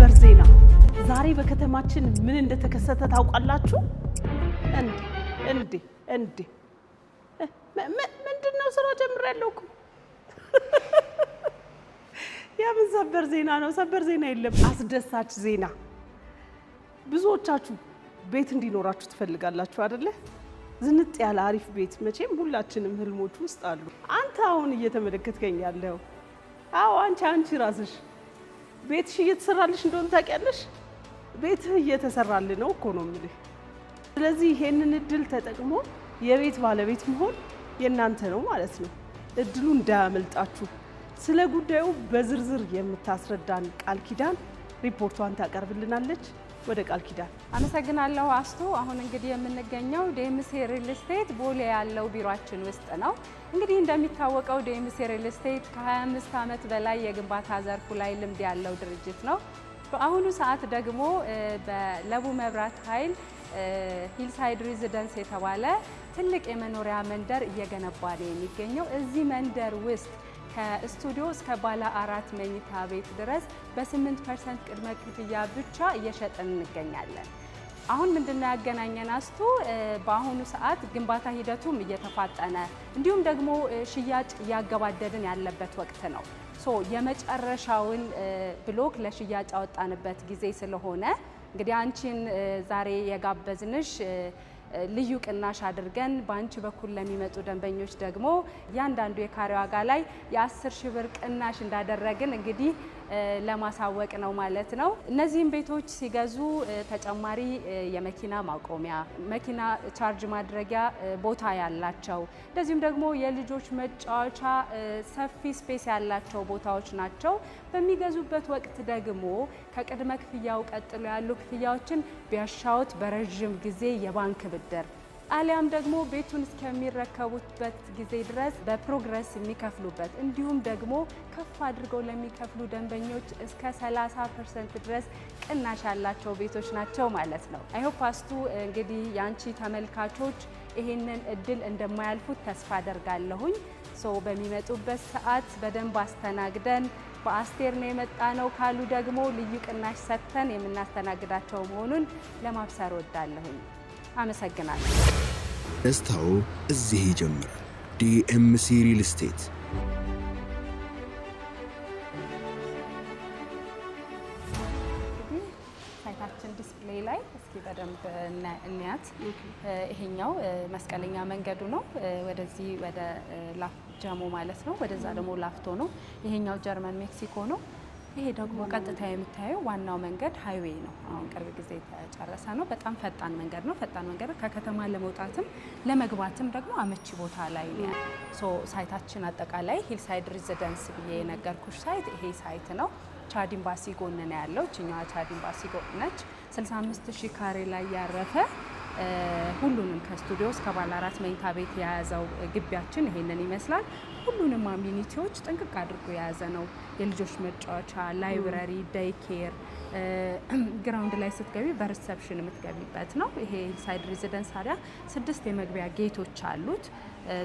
ሰበር ዜና! ዛሬ በከተማችን ምን እንደተከሰተ ታውቃላችሁ? እንዴ እንዴ እንዴ! ምንድን ነው? ስራ ጀምሬያለሁ እኮ። የምን ሰበር ዜና ነው? ሰበር ዜና የለም። አስደሳች ዜና። ብዙዎቻችሁ ቤት እንዲኖራችሁ ትፈልጋላችሁ አይደለ? ዝንጥ ያለ አሪፍ ቤት መቼም ሁላችንም ህልሞች ውስጥ አሉ። አንተ አሁን እየተመለከትከኝ ያለው፣ አዎ አንቺ ራስሽ ቤትሽ እየተሰራልሽ እንደሆነ ታውቂያለሽ። ቤትህ እየተሰራልህ ነው እኮ ነው የምልህ። ስለዚህ ይሄንን እድል ተጠቅሞ የቤት ባለቤት መሆን የእናንተ ነው ማለት ነው። እድሉ እንዳያመልጣችሁ። ስለ ጉዳዩ በዝርዝር የምታስረዳን ቃል ኪዳን ሪፖርቷን ታቀርብልናለች። ወደ ቃል ኪዳን። አመሰግናለሁ አስቱ። አሁን እንግዲህ የምንገኘው ዲኤምሲ ሪል ስቴት ቦሌ ያለው ቢሮአችን ውስጥ ነው። እንግዲህ እንደሚታወቀው ዲኤምሲ ሪል ስቴት ከ25 ዓመት በላይ የግንባታ ዘርፉ ላይ ልምድ ያለው ድርጅት ነው። በአሁኑ ሰዓት ደግሞ በለቡ መብራት ኃይል ሂልሳይድ ሬዚደንስ የተባለ ትልቅ የመኖሪያ መንደር እየገነባ ነው የሚገኘው። እዚህ መንደር ውስጥ ከስቱዲዮ እስከ ባለ አራት መኝታ ቤት ድረስ በ8% ቅድመ ክፍያ ብቻ እየሸጥን እንገኛለን። አሁን ምንድነው ያገናኘን አስቱ? በአሁኑ ሰዓት ግንባታ ሂደቱም እየተፋጠነ እንዲሁም ደግሞ ሽያጭ እያገባደድን ያለበት ወቅት ነው። So የመጨረሻውን ብሎክ ለሽያጭ ያወጣንበት ጊዜ ስለሆነ እንግዲህ አንቺን ዛሬ የጋበዝንሽ ልዩ ቅናሽ አድርገን በአንቺ በኩል ለሚመጡ ደንበኞች ደግሞ እያንዳንዱ የካሬ ዋጋ ላይ የ10 ሺህ ብር ቅናሽ እንዳደረግን እንግዲህ ለማሳወቅ ነው ማለት ነው። እነዚህም ቤቶች ሲገዙ ተጨማሪ የመኪና ማቆሚያ፣ መኪና charge ማድረጊያ ቦታ ያላቸው፣ እንደዚሁም ደግሞ የልጆች መጫወቻ ሰፊ space ያላቸው ቦታዎች ናቸው። በሚገዙበት ወቅት ደግሞ ከቅድመ ክፍያው ቀጥሎ ያሉ ክፍያዎችን ቢያሻውት በረዥም ጊዜ የባንክ ብድር አሊያም ደግሞ ቤቱን እስከሚረከቡበት ጊዜ ድረስ በ progress የሚከፍሉበት፣ እንዲሁም ደግሞ ከፍ አድርገው ለሚከፍሉ ደንበኞች እስከ 30% ድረስ ቅናሽ ያላቸው ቤቶች ናቸው ማለት ነው። I hope አስቱ፣ እንግዲህ የአንቺ ተመልካቾች ይሄንን እድል እንደማያልፉት ተስፋ አደርጋለሁኝ። So በሚመጡበት ሰዓት በደንብ አስተናግደን፣ በአስቴር ነው የመጣነው ካሉ ደግሞ ልዩ ቅናሽ ሰጥተን የምናስተናግዳቸው መሆኑን ለማብሰር እወዳለሁኝ። አመሰግናለሁ። ደስታው እዚህ ይጀምራል። ዲኤምሲ ሪል ስቴት። እንግዲህ site ኣችን display ላይ እስኪ በደንብ እንያት። ይሄኛው መስቀለኛ መንገዱ ነው። ወደዚህ ወደ ጀሞ ማለት ነው። ወደዛ ደግሞ ላፍቶ ነው። ይሄኛው ጀርመን ሜክሲኮ ነው። ይሄ ደግሞ ቀጥታ የምታየው ዋናው መንገድ highway ነው። አሁን ቅርብ ጊዜ የተጨረሰ ነው። በጣም ፈጣን መንገድ ነው። ፈጣን መንገድ ከከተማ ለመውጣትም ለመግባትም ደግሞ አመቺ ቦታ ላይ ነው። So site ኣችን አጠቃላይ ሂልሳይድ ሬዚደንስ ብዬ የነገርኩሽ site ይሄ site ነው። ቻድ ኤምባሲ ጎን ነው ያለው። እችኛዋ ቻድ ኤምባሲ ጎን ነች። 65 ሺህ ካሬ ላይ ያረፈ፣ ሁሉንም ከስቱዲዮ እስከ ባለ አራት መኝታ ቤት የያዘው ግቢያችን ይሄንን ይመስላል። ሁሉንም amenity ዎች ጥንቅቅ አድርጎ የያዘ ነው። የልጆች መጫወቻ፣ library፣ day care፣ ground ላይ ስትገቢ በ reception የምትገቢበት ነው። ይሄ ሂልሳይድ ሬዚደንስ ታዲያ ስድስት የመግቢያ gate ኦች አሉት።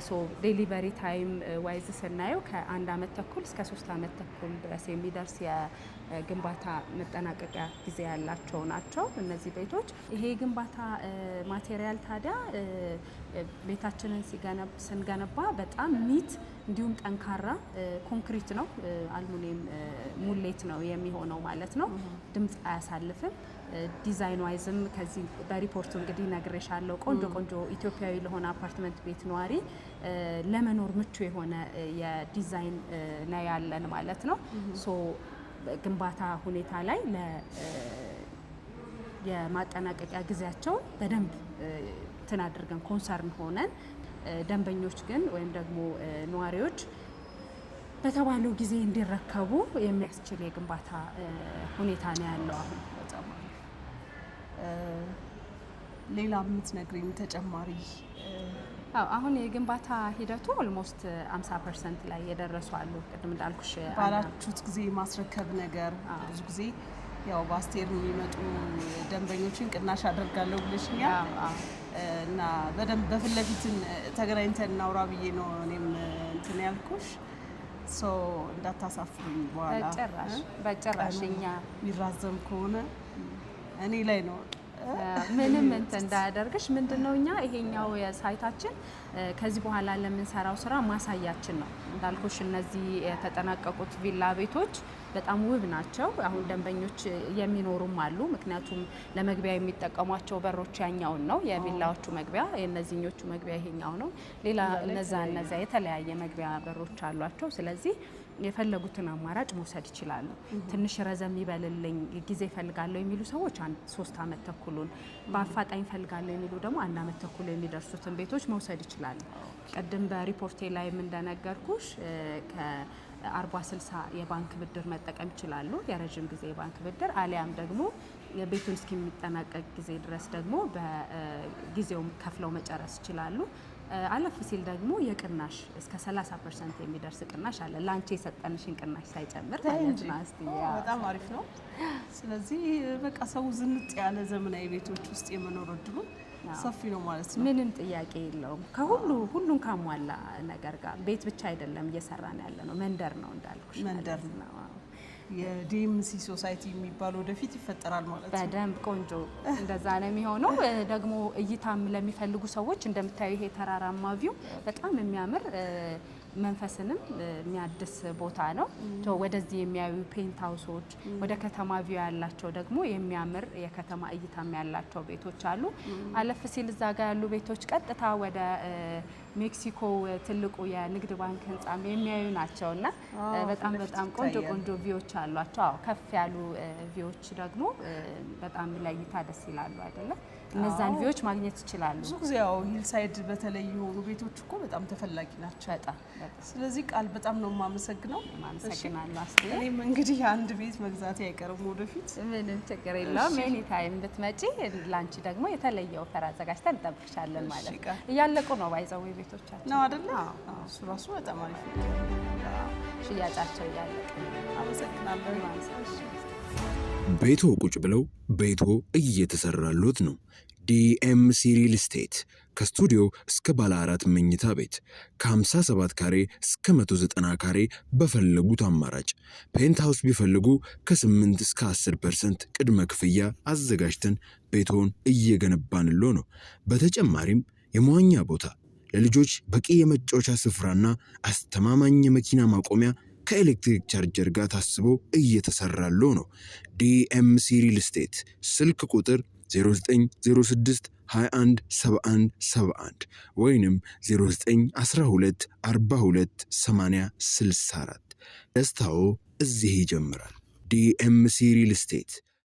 So delivery time wise ስናየው ከ1 አመት ተኩል እስከ 3 አመት ተኩል ድረስ የሚደርስ የግንባታ መጠናቀቂያ ጊዜ ያላቸው ናቸው እነዚህ ቤቶች። ይሄ የግንባታ material ታዲያ ቤታችንን ስንገነባ በጣም neat እንዲሁም ጠንካራ ኮንክሪት ነው። አልሙኒየም ሙሌት ነው የሚሆነው ማለት ነው። ድምፅ አያሳልፍም። Design wise ም ከዚህ በሪፖርቱ እንግዲህ ነግሬሻለሁ። ቆንጆ ቆንጆ ኢትዮጵያዊ ለሆነ አፓርትመንት ቤት ነዋሪ ለመኖር ምቹ የሆነ የዲዛይን ነው ያለን ማለት ነው። So ግንባታ ሁኔታ ላይ የማጠናቀቂያ ጊዜያቸውን በደንብ እንትን አድርገን፣ concern ሆነን፣ ደንበኞች ግን ወይም ደግሞ ነዋሪዎች በተባለው ጊዜ እንዲረከቡ የሚያስችል የግንባታ ሁኔታ ነው ያለው አሁን። በጣም አሪፍ። ሌላ የምትነግሪኝ ተጨማሪ? አዎ፣ አሁን የግንባታ ሂደቱ almost 50% ላይ የደረሱ አሉ። ቅድም እንዳልኩሽ ባላችሁት ጊዜ ማስረከብ ነገር፣ ብዙ ጊዜ ያው በአስቴር የሚመጡ ደንበኞችን ቅናሽ አደርጋለሁ ብለሽኛል እና በደንብ በፊት ለፊት ተገናኝተን እናውራ ብዬ ነው እኔም እንትን ያልኩሽ። So እንዳታሳፍሩኝ በኋላ። በጭራሽ በጭራሽ። ቀኑ እኛ የሚራዘም ከሆነ እኔ ላይ ነው። ምንም እንትን እንዳያደርግሽ። ምንድነው፣ እኛ ይሄኛው የ site ኣችን ከዚህ በኋላ ለምንሰራው ስራ ማሳያችን ነው። እንዳልኩሽ እነዚህ የተጠናቀቁት ቪላ ቤቶች በጣም ውብ ናቸው። አሁን ደንበኞች የሚኖሩም አሉ። ምክንያቱም ለመግቢያ የሚጠቀሟቸው በሮች ያኛውን ነው። የቪላዎቹ መግቢያ፣ የእነዚህኞቹ መግቢያ ይሄኛው ነው። ሌላ እነዛ የተለያየ መግቢያ በሮች አሏቸው። ስለዚህ የፈለጉትን አማራጭ መውሰድ ይችላሉ። ትንሽ ረዘም ይበልልኝ ጊዜ እፈልጋለሁ የሚሉ ሰዎች 3 አመት ተኩሉን፣ በአፋጣኝ እፈልጋለሁ የሚሉ ደግሞ 1 አመት ተኩል የሚደርሱትን ቤቶች መውሰድ ይችላሉ። ቅድም በሪፖርቴ ላይም እንደነገርኩሽ ከ40/60 የባንክ ብድር መጠቀም ይችላሉ። የረዥም ጊዜ የባንክ ብድር አሊያም ደግሞ ቤቱን እስከሚጠናቀቅ ጊዜ ድረስ ደግሞ በጊዜው ከፍለው መጨረስ ይችላሉ። አለፍ ሲል ደግሞ የቅናሽ እስከ 30% የሚደርስ ቅናሽ አለ። ለአንቺ የሰጠንሽን ቅናሽ ሳይጨምር ማለት ነው። አስትዬ። በጣም አሪፍ ነው። ስለዚህ በቃ ሰው ዝንጥ ያለ ዘመናዊ ቤቶች ውስጥ የመኖር እድሉ ሰፊ ነው ማለት ነው። ምንም ጥያቄ የለውም። ከሁሉ ሁሉን ካሟላ ነገር ጋር ቤት ብቻ አይደለም እየሰራን ያለ ነው፣ መንደር ነው እንዳልኩሽ መንደር። ማለት ነው። አዎ። የዲኤምሲ society የሚባል ወደፊት ይፈጠራል ማለት ነው። በደንብ ቆንጆ እንደዛ ነው የሚሆነው። ደግሞ እይታም ለሚፈልጉ ሰዎች እንደምታዩ ይሄ ተራራማ view በጣም የሚያምር፣ መንፈስንም የሚያድስ ቦታ ነው። ወደዚህ የሚያዩ penthouse ኦች፣ ወደ ከተማ view ያላቸው ደግሞ የሚያምር የከተማ እይታም ያላቸው ቤቶች አሉ። አለፍ ሲል እዛ ጋር ያሉ ቤቶች ቀጥታ ወደ ሜክሲኮ ትልቁ የንግድ ባንክ ህንጻም የሚያዩ ናቸው እና በጣም ፊት ለፊት በጣም ቆንጆ ይታያል። ቆንጆ view ዎች አሏቸው። አዎ፣ ከፍ ያሉ view ዎች ደግሞ በጣም ለእይታ ደስ ይላሉ አይደለ? እነዛን view ዎች ማግኘት ይችላሉ። ብዙ ጊዜ ያው hillside በተለይ የሆኑ ቤቶች እኮ በጣም ተፈላጊ ናቸው። በጣም በጣም። ስለዚህ ቃል በጣም ነው የማመሰግነው። አመሰግናለሁ አስቴር። እኔም እንግዲህ አንድ ቤት መግዛቴ አይቀርም ወደፊት። ምንም ችግር የለውም። Anytime ብትመጪ ለአንቺ ደግሞ የተለየ offer አዘጋጅተን እንጠብቅሻለን ማለት ነው። ቃል። እያለቁ ነው by the way ቤቶቻችን። ነው አይደለ? አዎ። አዎ፣ እሱ ራሱ በጣም አሪፍ ነው። ሽያጫቸው እያለቀ ነው። አመሰግናለሁ። ቤቶ ቁጭ ብለው ቤቶ እየተሰራሎት ነው። ዲኤምሲ ሪል ስቴት ከስቱዲዮ እስከ ባለ አራት መኝታ ቤት፣ ከ57 ካሬ እስከ 190 ካሬ በፈለጉት አማራጭ፣ penthouse ቢፈልጉ ከ8 እስከ 10% ቅድመ ክፍያ አዘጋጅተን ቤቶን እየገነባንሎ ነው። በተጨማሪም የመዋኛ ቦታ፣ ለልጆች በቂ የመጫወቻ ስፍራና አስተማማኝ የመኪና ማቆሚያ ከኤሌክትሪክ ቻርጀር ጋር ታስቦ እየተሰራሎ ነው። ዲኤምሲ ሪል ስቴት ስልክ ቁጥር 0906 21 71 71 ወይንም 0912 42 80 64። ደስታዎ እዚህ ይጀምራል። ዲኤምሲ ሪል ስቴት።